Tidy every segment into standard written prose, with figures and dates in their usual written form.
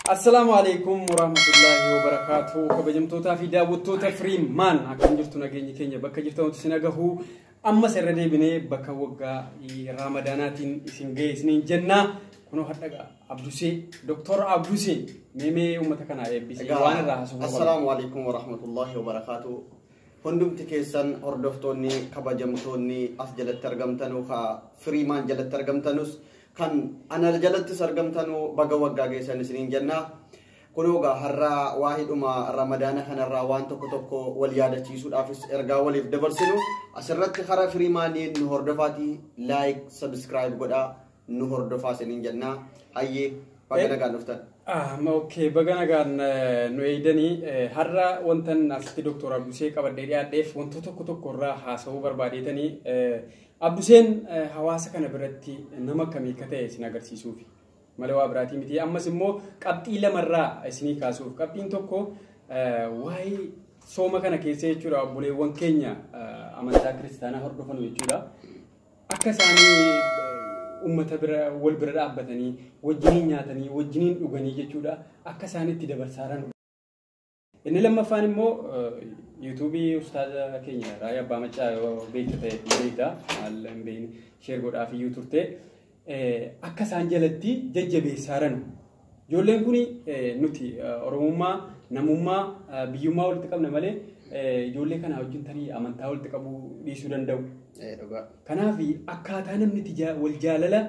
Assalaamu alaikum warahmatullahi wabarakaatuh. Kabajamtootaa fi daawwattoota Firiimaan, akkam jirtu? Nageenyi keenya bakka jirtanutti isin agahu. Ammas irra deebinee bakka waggaa Raamadaanaatiin isin ga'e isiniin jenna. Kunoo hadhaga Abdusee, Doktor Abdusee, meemee uummata kanaa eebbisee waan irraa haasofuu qabna. Assalaamu alaikum warahmatullahi wabarakaatuh. Hundumti keessan hordoftoonni kabajamtoonni as jalatti argamtanu, ka Firiimaan jalatti argamtanus, kan ana jalattis argamtanu, baga waggaa geessan isiniin jenna. Kunoo egaa har'a waa'eedhuma Ramadaana kanarraa waan tokko tokko wal yaadachiisuudhaafis ergaa waliif dabarsinu asirratti karaa Firiimaaniin nu hordofaatii like, subscribe godhaa nu hordofaa isiniin jenna. Hayyee, baga nagaan dhuftan. Okay, baga nagaan nu eeydanii. Har'a wantan asitti Doktor Abdusee qabadhee dhiyaadheef wantoota tokko tokko irraa haasa'uu barbaadeetanii, Abduseen hawaasa kana biratti nama akkamii akka ta'e isin agarsiisuufi. Malee waa biraatii miti. Ammas immoo qabxii lamarraa isinii kaasuuf. Qabxiin tokko waa'ee sooma kana keessa jechuudha, obboleewwan keenya amantaa kiristaanaa hordofan jechuudha. Akka isaanii uummata bira wal bira dhaabbatanii wajjiniin nyaatanii wajjiniin dhuganii jechuudha, akka isaan itti dabarsaaran. Inni lammaffaan immoo yuutuubii ustaaza keenya Raayyaa Abbaa Maccaa yoo beekta ta'e beekta, maal hin beekne share godhaaf iyyuu turte, akka isaan jalatti jajjabeessaaran. Ijoolleen kun nuti Oromummaa, namummaa, biyyummaa walitti qabna malee ijoollee kana wajjin tarii amantaa walitti qabuu dhiisuu danda'u. Kanaaf akkaataa namni itti wal jaalala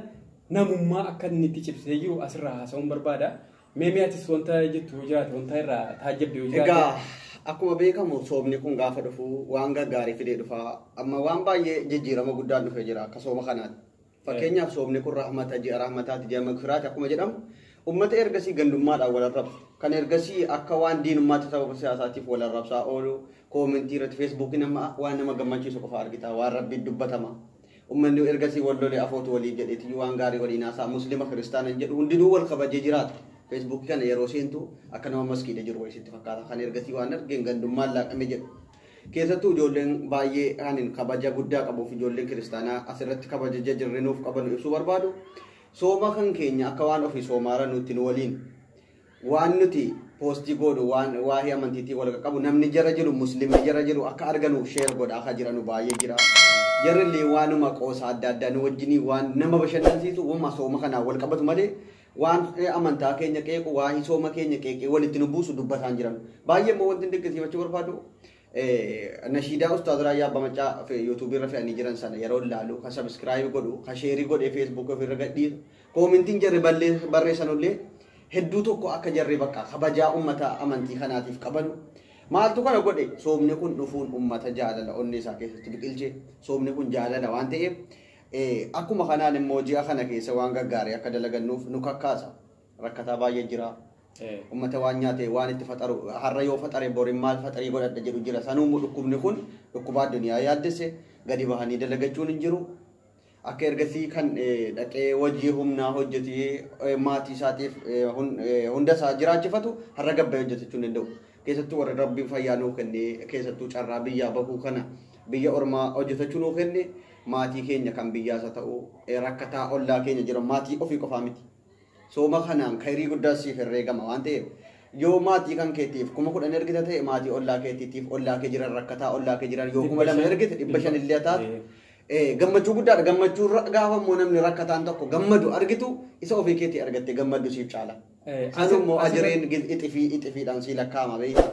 namummaa akka inni itti cimsee jiru asirraa haasa'uun barbaada. Mee atis wanta jettu yoo jiraate, wanta irraa taajjabde yoo jiraate. Egaa akkuma beekamu soomni kun gaafa dhufu waan gaggaarii fidee dhufa. Amma waan baay'ee jijjiirama guddaan dhufee jira akka sooma kanaatti. Fakkeenyaaf soomni kun rahmata, ji'a rahmataati, ji'a magfiraati akkuma jedhamu, ummata ergasii gandummaadhaan wal arrabsu. Kan ergasii akka waan diinummaatti sababa siyaasaatiif wal arrabsaa oolu, koomentii irratti feesbuukiin amma waan nama gammachiisu qofa argita, waan rabbiin dubbatama. Uummanni ergasii wal lolee afootu walii jedheeti waan gaarii waliin haasa'a, Muslima Kiristaana jedhu hundinuu wal kabajee jiraata. Feesbuukii kana yeroo seentu akka nama maskiidha jiru wayii sitti fakkaata. Kan ergasii waan argeen gandummaan laaqame jedhu. Keessattuu ijoolleen baay'ee kanin kabaja guddaa qabuuf ijoolleen kiristaanaa asirratti kabaja jajjarri nuuf qaban ibsuu barbaadu. Sooma kan keenya akka waan ofii soomaara nutti nu waliin waan nuti poostii godhu, waan waa'ee amantiitii wal qabu, namni jara jiru, Muslimni jara jiru akka arganuuf share godhaa akka jiranu baay'ee jira. Jarrillee waanuma qoosa adda addaa nu wajjinii waan nama bashannansiisu, wama sooma kanaan wal qabatu malee waan amantaa keenya qeequ, waa'ee sooma keenya qeeqee walitti nu buusu dubbataan jiran. Baay'ee immoo wanti dinqisiifachuu barbaadu, nashiidaa Ustaaz Raayyaa Abbaa Maccaa yuutuubii irra fe'anii jiran sana yeroo ilaalu, kan subscribe godhu, kan share godhee feesbuuk ofirra gadhiisu, koomentiin jarri barreessanullee hedduu tokko akka jarri bakka kabajaa uummata amantii kanaatiif qabanu. Maaltu kana godhe? Soomni kun dhufuun uummata jaalala onnee isaa keessatti biqilche. Soomni kun jaalala waan ta'eef, akkuma kanaan immoo ji'a kana keessa waan gaggaarii akka dalagannuuf nu kakkaasa. Rakkataa baay'ee jira. Uummata waan nyaate waan itti faxaru, har'a yoo faxare borin maal faxarii godhadha jedhu jira. Sanuu dhukkubni kun dhukkuba addunyaa yaaddesse, gadi bahanii dalagachuun hin jiru. Akka ergasii kan dhaqee hojii humnaa hojjetee maatii isaatiif hunda isaa jiraachifatu har'a gabbayee hojjetachuu hin danda'u. Keessattuu warra Rabbiin fayyaa nuu kennee, keessattuu carraa biyyaa bahuu kana, biyya ormaa hojjetachuu nuu kenne, maatii keenya kan biyyaas haa ta'u, rakkataa ollaa keenya jiran, maatii ofii qofaa miti. Sooma kanaan kayrii guddaa siif herreegama waan ta'eef, yoo maatii kan keetiif 10,000 ergita ta'e, maatii ollaa keetiitiif, ollaa kee jiran, rakkataa ollaa kee jiran yoo 2,000 ergite, 500 illee taatu, gammachuu guddaadha. Gammachuu gaafa immoo namni rakkataan tokko gammadu argitu, isa ofii keetii argatte gammaddu siif caala. Sanuu immoo ajireen ixifii ixifiidhaan sii lakkaa'ama beekta.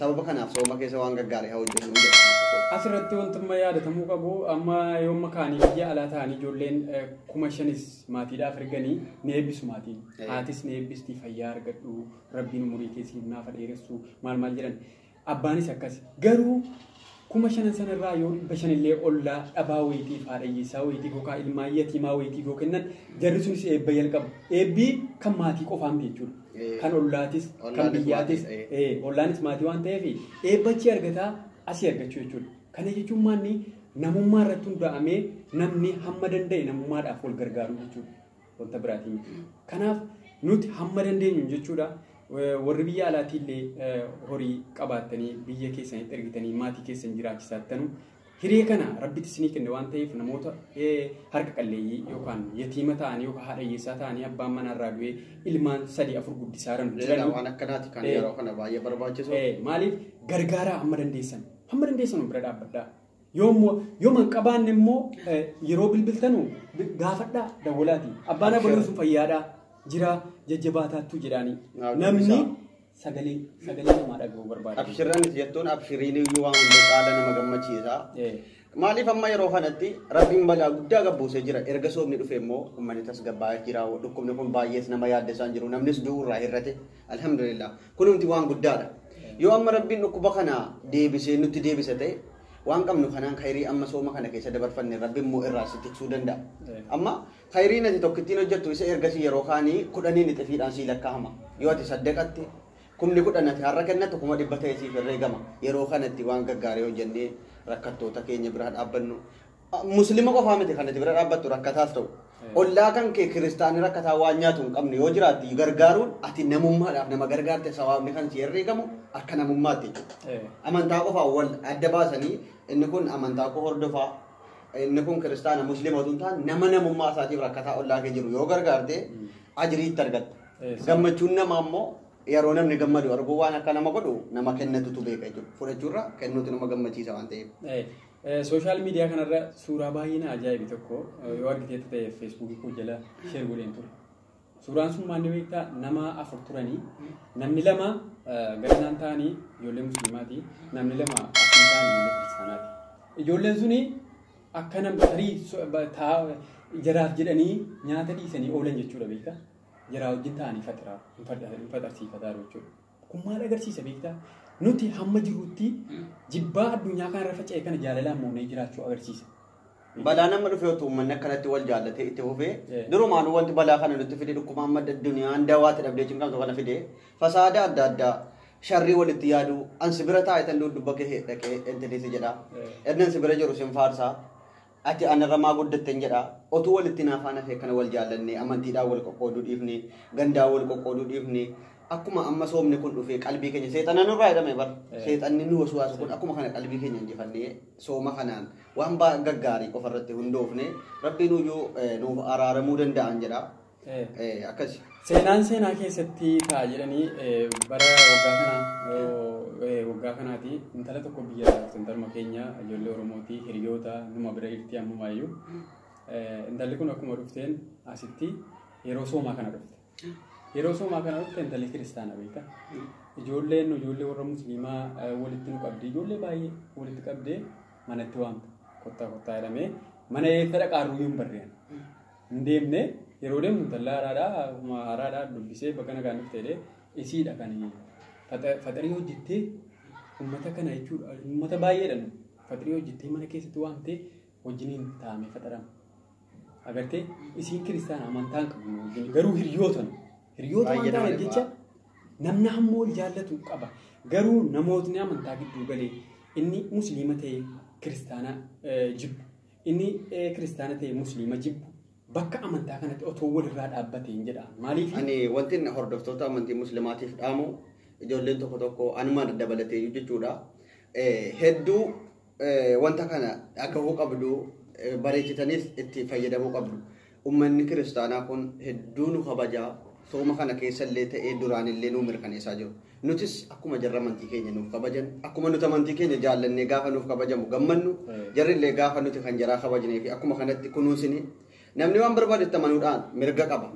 Sababa kanaaf sooma keessa waan gaggaarii haa hojjennu jedha. Asirratti wanti yaadatamuu qabu, amma yooma kaanii biyya alaa ta'anii ijoolleen 5,000s maatiidhaaf erganii ni eebbisu maatiin. Haatis ni eebbisti, fayyaa argadhu, Rabbiin umurii keessiif naafa dheeressu, maal maal jedhan. Abbaanis akkas. Garuu 5,000 sanarraa yoo 500 illee ollaa dhabaa wayiitiif, haadha hiyyeessaa wayiitiif yookaan ilmaan yatiimaa wayiitiif yoo kennan, jarri sunis eebba jalqabu. Eebbi kan maatii qofaa miti jechuudha. Kan ollaatis, kan biyyaatis, ollaanis maatii waan ta'eef eebbachi argataa asii argachuu jechuudha. Kana jechuun maanni namummaa irratti hundaa'amee namni hamma danda'e namummaadhaaf wal gargaaru jechuudha. Wanta biraatiin miti. Kanaaf nuti hamma dandeenyu jechuudha. Warri biyya alaatii illee horii qabaattanii biyya keessanitti ergitanii maatii keessan jiraachisattanu Hiree kana rabbitti isinii kenne waan ta'eef namoota harka qalleeyyii yookaan yatiima ta'anii yookaan haadha hiyyeessaa ta'anii abbaan manarraa du'ee ilmaan 3-4 guddisaa jiran jiranii. Waan akkanaati kan yeroo kana baay'ee barbaachisu. Maaliif gargaaraa hamma dandeessan bira dhaabbadhaa. Yoo man qabaanne immoo yeroo bilbiltanu gaafadhaa dawwalaati. Abbaan abaluu sun fayyaadhaa jira jajjabaataattu jedhaanii. Namni sagalee namaa dhaga'uu barbaada. Abshirran jettuun abshiriin iyyuu waan hunda caala nama gammachiisa. Maaliif amma yeroo kanatti rabbiin balaa guddaa gabbuusee jira. Erga soomni dhufe immoo uummanni tasgabbaa'ee jira. Dhukkubni kun baay'ees nama yaaddessaa jiru. Namnis du'uurraa hir'ate. Alhamdulillah. Kunumti waan guddaadha. Yoo amma rabbiin dhukkuba kana deebisee nutti deebisa ta'e waan qabnu kanaan khayrii amma sooma kana keessa dabarfanne rabbiin immoo irraa si tiksuu danda'a. Amma khayriin ati tokkittiin hojjettu isa ergasii yeroo kaanii 10 xifiidhaan sii lakkaa'ama. Yoo ati saddaqatte kumni 10 ati har'a kennattu 100 ta'e siif herreegama. Yeroo kanatti waan gaggaarii hojjennee rakkattoota keenya bira dhaabbannu. Muslima qofaa miti kanatti bira dhaabbattu rakkataas ta'u. Ollaa kan kee kiristaanii rakkataa waan nyaatu hin qabne yoo jiraatti gargaaruun ati namummaadhaaf nama gargaarte sawaabni kan si herreegamu akka namummaatti jechuudha. Amantaa qofaa wal adda baasanii inni kun amantaa koo hordofaa inni kun kiristaana muslima otoo hin taane nama namummaa isaatiif rakkataa ollaa kee jiru yoo gargaarte ajiriitti argatta. Gammachuun namaa immoo yeroo namni gammadu arguu waan akka nama godhu nama kennatutu beeka jechuudha. Fudhachuurra kennuutu nama gammachiisa waan ta'eef. Sooshaal miidiyaa kanarra suuraa baay'ee ajaa'ibi tokko yoo argiteetta ta'e feesbuukii koo jala sheer godheen ture. Suuraan sun maal beektaa nama 4 turanii namni 2 garinaan ta'anii ijoollee musliimaati namni 2 asiin ta'anii ijoollee kiristaanaati. Ijoolleen suni akka nam tarii jaraaf jedhanii nyaata dhiisanii oolan jechuudha beektaa. Jaraa wajjin ta'anii faxarsiifataa jechuudha. Kun maal agarsiisa beektaa? Nuti hamma jirutti jibbaa addunyaa kanarra faca'e kana jaalalaan moonee jiraachuu agarsiisa. Balaa nama dhufe otoo uummanni akkanatti wal jaallatee itti fufee durumaanuu wanti balaa kana nutti fide dhukkuma amma addunyaan dawaatti dhabdee cinqamtu kana fide fasaada adda addaa sharrii walitti yaaduu ansi bira taa'e tan dudduba kee dhaqee intinisi jedha. Inni ansi bira jiru sin faarsaa ati anarra maa guddatten jedha. Otuu walitti naafaan hafee kana wal jaallannee amantiidhaan wal qoqqooduu dhiifne gandaa wal qoqqooduu dhiifne akkuma amma soomni kun dhufee qalbii keenya seexana nurraa jedhame bar seexanni nu waswaasu kun akkuma kana qalbii keenya injifannee sooma kanaan waan gaggaarii qofa irratti hundoofne rabbiin iyyuu nuuf araaramuu danda'an jedha. Akkas. Seenaan seenaa keessatti ta'a jedhanii bara waggaa kanaati intala tokko biyya intaluma keenya ijoollee Oromooti hiriyoota numa bira jirti ammumaayyuu. Intalli kun akkuma dhufteen asitti yeroo soomaa kana dhufte. Yeroo soomaa kana dhufte intalli kiristaana beektaa. Ijoolleen ijoollee warra musliimaa walitti nu qabdi. Ijoollee baay'ee walitti qabdee manatti waamte. Kottaa kottaa jedhamee mana eessa dhaqaarruu hin barreen. Hin deemne yeroo deemnu intala haaraadhaa dubbisee bakka nagaan dhufte jedhee isiidha kan faxarii hojjettee uummata kana jechuudha. Uummata baay'eedha faxarii hojjettee mana keessatti waamtee wajjiniin taa'amee faxarama. Agartee isiin kiristaana amantaa hin qabnu garuu hiriyoota hiriyoota waan ta'aniif jecha namni hamma wal jaallatu qaba. Garuu namootni amantaa gidduu galee inni musliima ta'e kiristaana jibbu inni kiristaana ta'e musliima jibbu bakka amantaa kanatti otoo walirraa dhaabbatee hin jedha. Maaliif? Ani wanti hordoftoota amantii musliimaatiif dhaamu ijoolleen tokko tokko anuma dabalatee jechuudha. Hedduu wanta kana dhagahuu qabdu bareechitanis itti fayyadamuu qabdu. Uummanni kiristaanaa kun hedduu nu kabajaa sooma kana keessallee ta'ee duraanillee nu mirkaneessaa jiru. Nutis akkuma jarra amantii keenya nuuf kabajan, akkuma nuti amantii keenya jaallannee gaafa nuuf kabajamu gammannu, jarrillee gaafa nuti kan jaraa kabajnee fi akkuma kanatti kunuunsini namni waan barbaadetti amanuudhaan mirga qaba.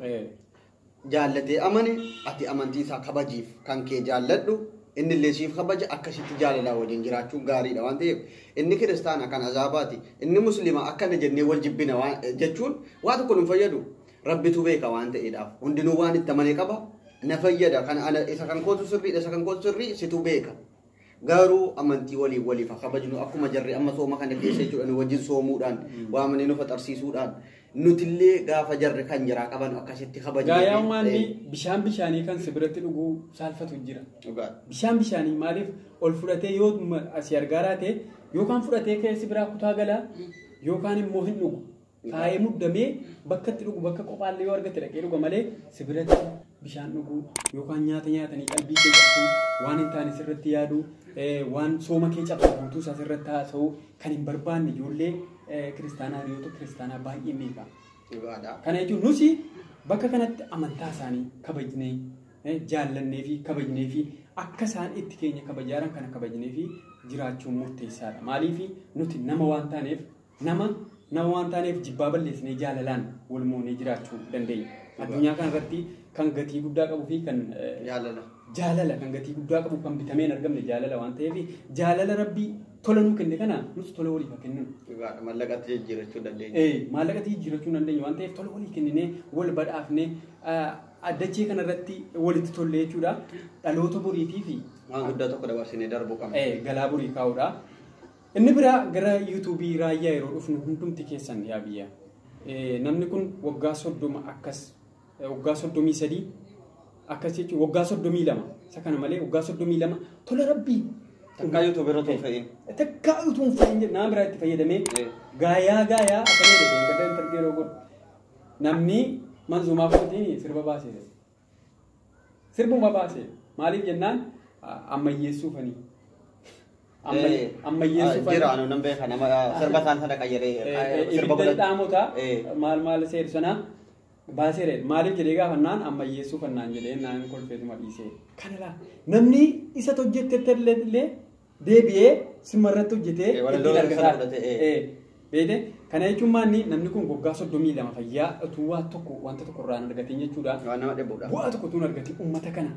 Jaallatee amane ati amantii isaa kabajiif kan kee jaalladhu inni illee siif kabaja akkasitti jaalalaa waliin jiraachuun gaariidha waan ta'eef inni kiristaana kan azaabaati inni musliima akkana jennee wal jibbina jechuun waa tokko nu fayyadu rabbitu beeka waan ta'eedhaaf hundinuu waan itti amane qaba na fayyada kan isa kan kootu sirriidha isa kan kootu sirrii situ beeka. Garuu amantii waliin waliif kabajnu akkuma jarri amma sooma kana keessa jechuudha nu wajjin soomuudhaan waamanii nu faxarsiisuudhaan nutillee gaafa jarri kan jaraa qaban akkasitti kabajnu. Gaayaan maanni bishaan bishaanii kan si biratti dhuguu saalfatu jira. Bishaan bishaanii maaliif ol fudhatee yoo asii argaaraa ta'e yookaan fudhatee keessi biraa kutaa galaa yookaan immoo hin dhugu. Taa'ee muddamee bakka itti dhugu bakka qophaallee yoo argate dhaqee dhuga malee sibiratti bishaan dhuguu yookaan nyaata nyaatanii qalbii kee cabsuu waan hin taane sirratti yaaduu waan sooma kee cabsu guutuu isaa sirratti haasa'uu kan hin barbaanne ijoollee kiristaanaa hiriyoota kiristaanaa baay'ee meeqa. Kana jechuun nusi bakka kanatti amantaa isaanii kabajnee jaallannee fi kabajnee fi akka isaan itti keenya kabajaaran kana kabajnee fi jiraachuun murteessaadha. Maaliif nuti nama waan taaneef nama waan taaneef jibbaa balleessinee jaalalaan wal moonee jiraachuu dandeenya. Addunyaa kanarratti kan gatii guddaa qabuu fi kan jaalala kan gatii guddaa qabu kan bitamee hin argamne jaalala waan ta'eef jaalala rabbii tola nuu kenne kana nus tola waliif haa kenninu. Maallaqatti jijjiirachuu dandeenya. Maallaqatti jijjiirachuu dandeenya waan ta'eef tola walii kenninee wal badhaafnee addachee kanarratti walitti tolle jechuudha. Dhaloota boriitii fi waan guddaa tokko dabarsinee darbuu qabna. Galaa borii kaa'uudha. Inni biraa gara yuutuubii raayyaa yeroo dhufnu hundumti keessan yaa biyya. Namni kun waggaa 30 akkas waggaa 33 akkas jechuun waggaa 32 isa kana malee waggaa 32 tola rabbii. Takkaa yuutuubii irra utuu hin fe'in. Takkaa utuu hin fe'in nama biraa itti fayyadamee gaayaa akka inni jedhee gadda intarviyuu yeroo godhu. Namni manzuumaa fudhatiin sirba baasee sirbuma baasee maaliif jennaan ammayyeessuufanii. Ammayyeessuufanii. Jira anu nan beeka nama sirba isaan sana qayyaree sirba godhatu. Dhaamotaa maal maal seeru sana baasee maaliif jedhee gaafannaan ammayyeessuufannaan jedhee naan kolfeetuma dhiisee. Kana laa namni isa hojjette illee deebi'ee simarratti hojjetee ittiin argataa. Beekte kana jechuun maanni namni kun waggaa 32 fayyaa utuu waa tokko wanta tokko irraa hin argatin jechuudha. Waan nama dhibuudha. Bu'aa tokko utuu hin argatin uummata kana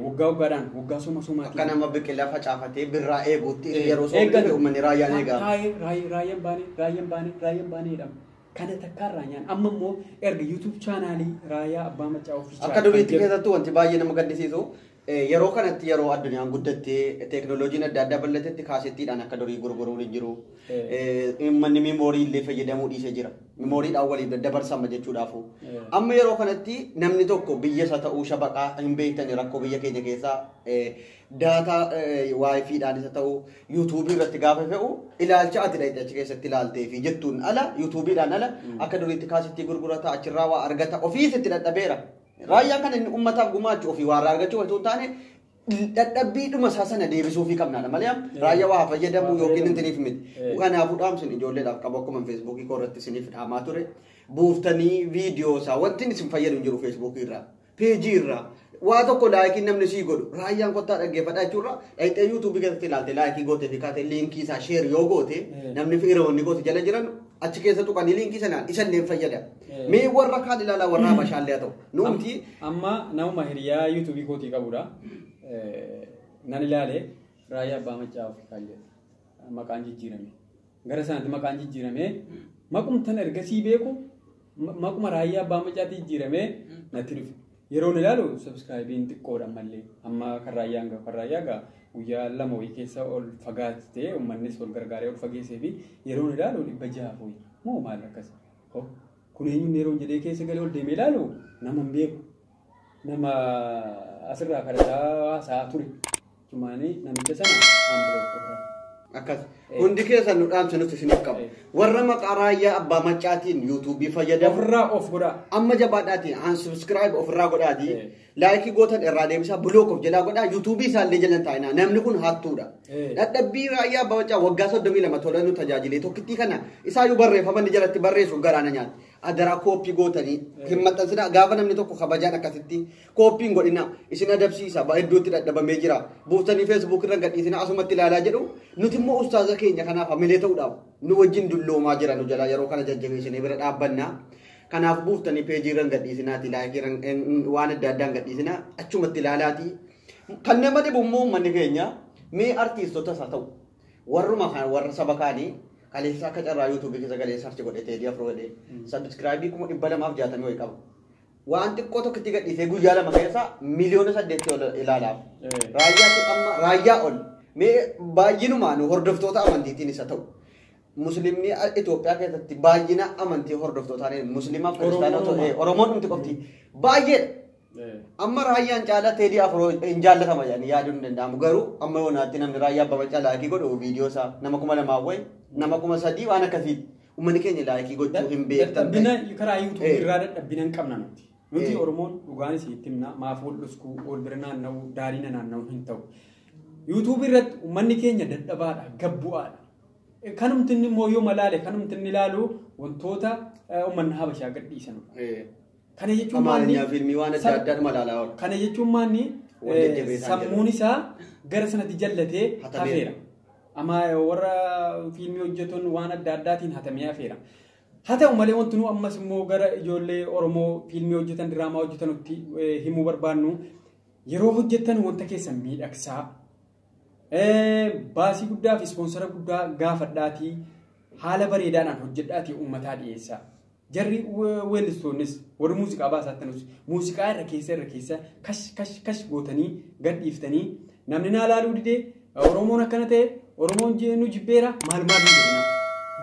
waggaa waggaadhaan waggaa sooma soomaatiin. Akka nama biqilaa facaafatee birraa eeguutti yeroo soomni dhufe uummanni raayyaan eegama. Raayyaan baanee jedhama. Kana takkaan raayyaan amma immoo erga YouTube chaanaalii raayyaa abbaa macaa ofiichaa. Akka duriitti keessattuu wanti baay'ee nama gaddisiisu yeroo kanatti yeroo addunyaan guddattee teeknooloojiin adda addaa bal'atetti kaasettiidhaan akka durii gurguruun hin jiru. Manni miimoorii illee fayyadamuu dhiisee jira. Miimooriidhaan waliif daddabarsama jechuudhaafu. Amma yeroo kanatti namni tokko biyya isa ta'uu shabaqaa hin beektani rakkoo biyya keenya keessaa daataa waayifiidhaan isa ta'uu yuutuubii irratti gaafa fe'u ilaalcha ati dhaqxe achi keessatti ilaaltee fi jettuun ala yuutuubiidhaan ala akka duriitti kaasettii gurgurata achirraa waa argata ofiis itti dadhabeera. Raayyaan kan inni uummataaf gumaachuu ofii waa irraa argachuu osoo hin taane dadhabbiidhuma isaa sana deebisuufii qabnaadha malee raayyaa waa fayyadamuu yookiin intiniif miti. Kanaafuu dhaamsin ijoolleedhaaf qabu akkuma feesbuukii koo irratti isiniif dhaamaa ture. Buuftanii viidiyoo isaa wanti isin fayyadu hin jiru feesbuukii irraa, peejii irraa. Waa tokko laayikiin namni sii godhu raayyaan kottaa dhaggeeffadhaa jechuurra dhaqxee yuutuubii keessatti ilaalte laayikii gootee fi kaatee liinkii isaa sheer yoo goote namni fi hiriyoonni goote jala jiran achi keessa tuqanii liinkii sanaan isallee fayyada. Mee warra kaan ilaalaa warra habashaallee haa ta'u. Nuti amma namuma hiriyaa yuutuubii kootii qabudha. Nan ilaale raayyaa abbaa macaa Afrikaa jedha. Maqaan jijjiirame. Gara sanatti maqaan jijjiirame maqumtan ergasii beeku maquma raayyaa abbaa macaatti jijjiirame natti dhufe. Yeroo ilaalu subscribe-iin xiqqoodha ammallee amma kan raayyaan gahu kan raayyaa gaha guyyaa 2 wayii keessa ol fagaatee uummannis ol gargaaree ol fageessee fi yeroo ilaalu 600 wayii moo maal akkas kun eenyuun yeroo jedhee keessa galee ol deemee ilaalu nama hin beeku nama asirraa kadhataa haasa'aa ture cumaanii namicha sana aanbiloo ofirraa. Akkas hundi keessan nu dhaamsa nuti isiniif qabu. Warra maqaa raayyaa abbaa macaatiin yuutuubii fayyadamu. Ofirraa of godhaa. Amma jabaadhaatiin unsubscribe ofirraa godhaatii. Laayikii gootan irraa deebisaa block of jalaa godhaa yuutuubii isaallee jalan taa'inaa namni kun hattuudha. Dadhabbii raayyaa abbaa macaa waggaa 32 tola nu tajaajilee tokkittii kana isaayyuu barreeffamanni jalatti barreessu garaana nyaatti. Adaraa kooppii gootanii hin maxxansinaa gaafa namni tokko kabajaan akkasitti kooppiin godhina isin adabsiisa iddootti dadhabamee jira buuftanii feesbuuk irra gadhiisinaa asumatti ilaalaa jedhu nuti immoo ustaaza keenya kanaaf hamilee ta'uudhaaf nu wajjin dulloomaa jira nu jalaa yeroo kana jajjabeessinee bira dhaabbannaa. Kanaaf buuftanii peejii irra gadhiisinaati laayikii waan adda addaan gadhiisinaa achumatti ilaalaati. Kan nama dhibu immoo uummanni keenya mee artiistota isaa ta'u warruma warra saba kaanii kaleessa akka carraa yuutuubii keessa galee sarchi godhee Teedii Afroo godhee sabskraayibii 260,000 wayii qaba. Waan xiqqoo tokkotti gadhiisee guyyaa 2 keessa miliyoona 8 ol ilaalaaf. Raayyaatu amma raayyaa ol mee baay'inumaan hordoftoota amantiitiin isa ta'u. Muslimni Itoophiyaa keessatti baay'ina amantii hordoftootaan musliimaaf kiristaanota Oromoon dhumti qofti baay'eedha. Amma raayyaan caalaa Teedii Afroo hin jaallatama jedhanii yaaduun hin danda'amu. Garuu amma yoonaatti namni raayyaa abbaa macaa laayikii godhu viidiyoo isaa nama 2000 wayi nama 3000 waan akkasiiti. Uummanni keenya like gochuu hin beektan. Dadhabbina karaa YouTube irraa dadhabbina hin qabna nuti. Nuti Oromoon dhugaanis itti himna maaf wal dhuskuu wal bira naanna'uu daariina naanna'uu hin ta'u. YouTube irratti uummanni keenya dadhabaadha gabbu'aadha. Kanumti inni immoo yoo malaale kanumti inni ilaalu wantoota uummanni Habashaa gadhiisanudha. Kana jechuun Amaariyaa fiilmii waan adda addaa malaalaa oolu. Kana jechuun maanni sammuun isaa gara sanatti jallatee hafeera. Amma warra fiilmii hojjetan waan adda addaatiin hatamee hafeera. Haa ta'u malee wanti nu ammas immoo gara ijoollee Oromoo fiilmii hojjetan diraamaa hojjetanutti himuu barbaannu yeroo hojjetan wanta keessan miidhagsaa baasii guddaa fi ispoonsara guddaa gaafadhaatii haala bareedaadhaan hojjedhaatii uummataa dhiyeessaa. Jarri weellistoonnis warri muuziqaa baasaatanis muuziqaa irra keessa kash kash kash gootanii gadhiiftanii namni naa laaluu didee Oromoon akkana ta'e Oromoon nu jibbeera maal maal hin jedhina.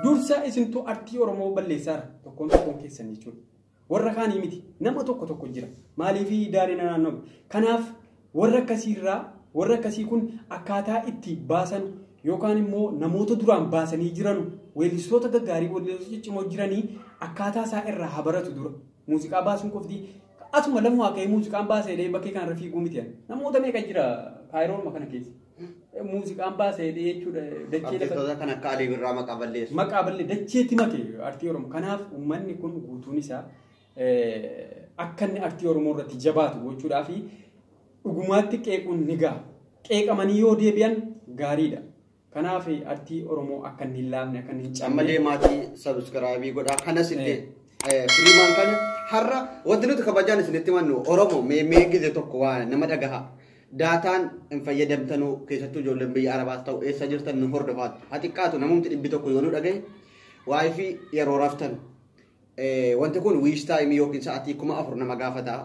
Dursa isintu artii Oromoo balleessaara tokkoon tokkoon keessan jechuudha. Warra kaanii miti nama tokko tokko jira maaliif daariin naannoo kanaaf warra akkasiirraa warra akkasii kun akkaataa itti baasan yookaan immoo namoota duraan baasanii jiran weellistoota gaggaarii weellistoota ciccimoo jiranii akkaataa isaa irraa haa baratu dura. Muuziqaa baasuun qofti asuma lamumaa ka'ee muuziqaan baasee dee bakkee kanarra fiiguu miti. Namoota meeqa jira Kaayiroon kana keessa. Muuziqaan baasee dee jechuudha dachee lafa. Artistoota kan akka Alii Birraa maqaa balleessu. Maqaa ballee dacheetti make artii Oromoo. Kanaaf uummanni kun guutuun isaa akka inni artii Oromoo irratti jabaatu gochuudhaa fi dhugumaatti qeequun ni gaha. Qeeqamanii yoo deebi'an gaariidha. Kanaaf artii Oromoo akka inni hin laafne akka inni hin cabne. Ammallee maatii subscribe godhaa kanas illee firiimaan kana har'a wanti nuti kabajaan isinitti mannu Oromoo mee gize tokko waan nama dhagaha. Daataan hin fayyadamtanuu keessattuu ijoolleen biyya Arabaas ta'u eessa jirtan nu hordofaatu. Haa xiqqaatu namumti 100 yoo nu dhagaye WiFi yeroo raftan wanti kun watch time yookiin sa'aatii 4000 nama gaafata.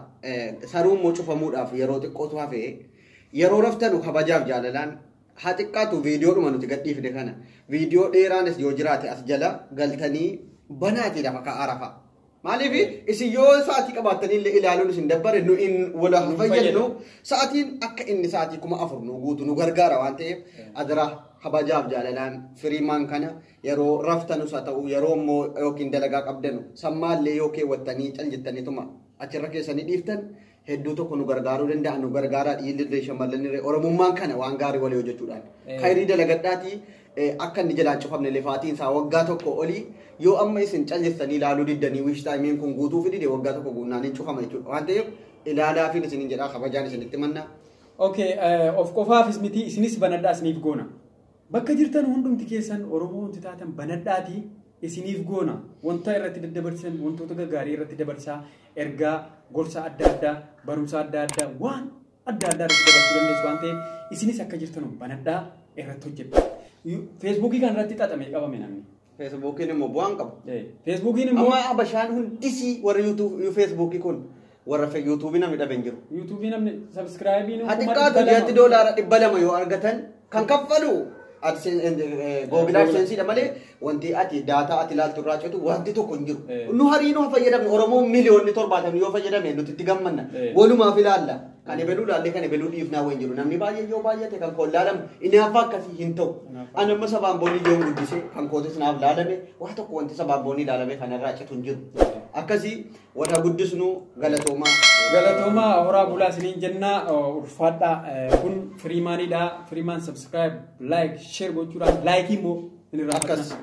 Saruu immoo cufamuudhaaf yeroo xiqqootu hafe yeroo raftanu kabajaaf jaalalaan haa xiqqaatu viidiyoodhuma nuti gadhiifne kana viidiyoo dheeraanis yoo jiraate as jala galtanii banaati lafa kaa'aa rafa. Maaliif isin yoo sa'aatii qabaattanii illee ilaaluun isin dabbare nu in wala fayyadnu sa'aatiin akka inni sa'aatii 4000 nu guutu nu gargaara waan ta'eef adara kabajaaf jaalalaan firiimaan kana yeroo raftanus haa ta'u yeroo immoo yookiin dalagaa qabdanu sammaallee yoo keewwattanii cal jettaniituma achirra keessanii dhiiftan hedduu tokko nu gargaaruu danda'a nu gargaaraa dhiirri shamarran Oromummaan kana waan gaarii walii hojjechuudhaan. Khayrii dalagadhaatii akka inni jalaan cufamne lafaatiin isaa waggaa tokko olii yoo amma isin calleessanii ilaaluu diddanii watch timeiin kun guutuu fi dide waggaa tokko guunnaan hin cufama jechuudha. Waan ta'eef ilaalaafiin isinin jedhaa kabajaan isinitti manna. Okay, of qofaafis miti isinis banadhaa isiniif goona. Bakka jirtan hundumti keessan Oromoo wanti taatan banadhaatii isiniif goona. Wanta irratti daddabarsan wantoota gaggaarii irratti dabarsaa ergaa gorsa adda addaa barumsa adda addaa waan adda addaa irratti dabarsuu dandeessu waan ta'eef isinis akka jirtan banadhaa irratti hojjedha. Feesbuukii kan irratti xaxamee qabame namni. Feesbuukiin immoo bu'aan qabu. Feesbuukiin immoo Amma Habashaan hundisii warra YouTube Feesbuukii kun warra YouTubeii namni dhabe hin jiru. YouTubeii namni subscribeiin Haa xiqqaatu ji'atti $200 yoo argatan kan kaffalu Google AdSenseedha malee wanti ati daataa ati ilaaltu irraa cetu wanti tokko hin jiru. Nu harii nu fayyadamnu Oromoon miliyoonni 70 yoo fayyadame nuti itti gammanna. Walumaaf ilaalla. Kan ebeluu ilaallee kan ebeluu dhiifnaa wayin jiru. Namni baay'ee yoo baay'ate kan koon laalamu inni hafa akkasii hin ta'u. Ani amma sabaan boonii yoon guddise kan kootis naaf laalame waa tokko wanti sabaan boonii laalame kanarraa cetu hin jiru. Akkasii warra guddisnu galatoomaa. Galatoomaa horaa bulaa isiniin jennaa ulfaadhaa kun firiimaanidha. Firiimaan subscribe, like, share gochuudhaan like immoo hin irraa Akkas.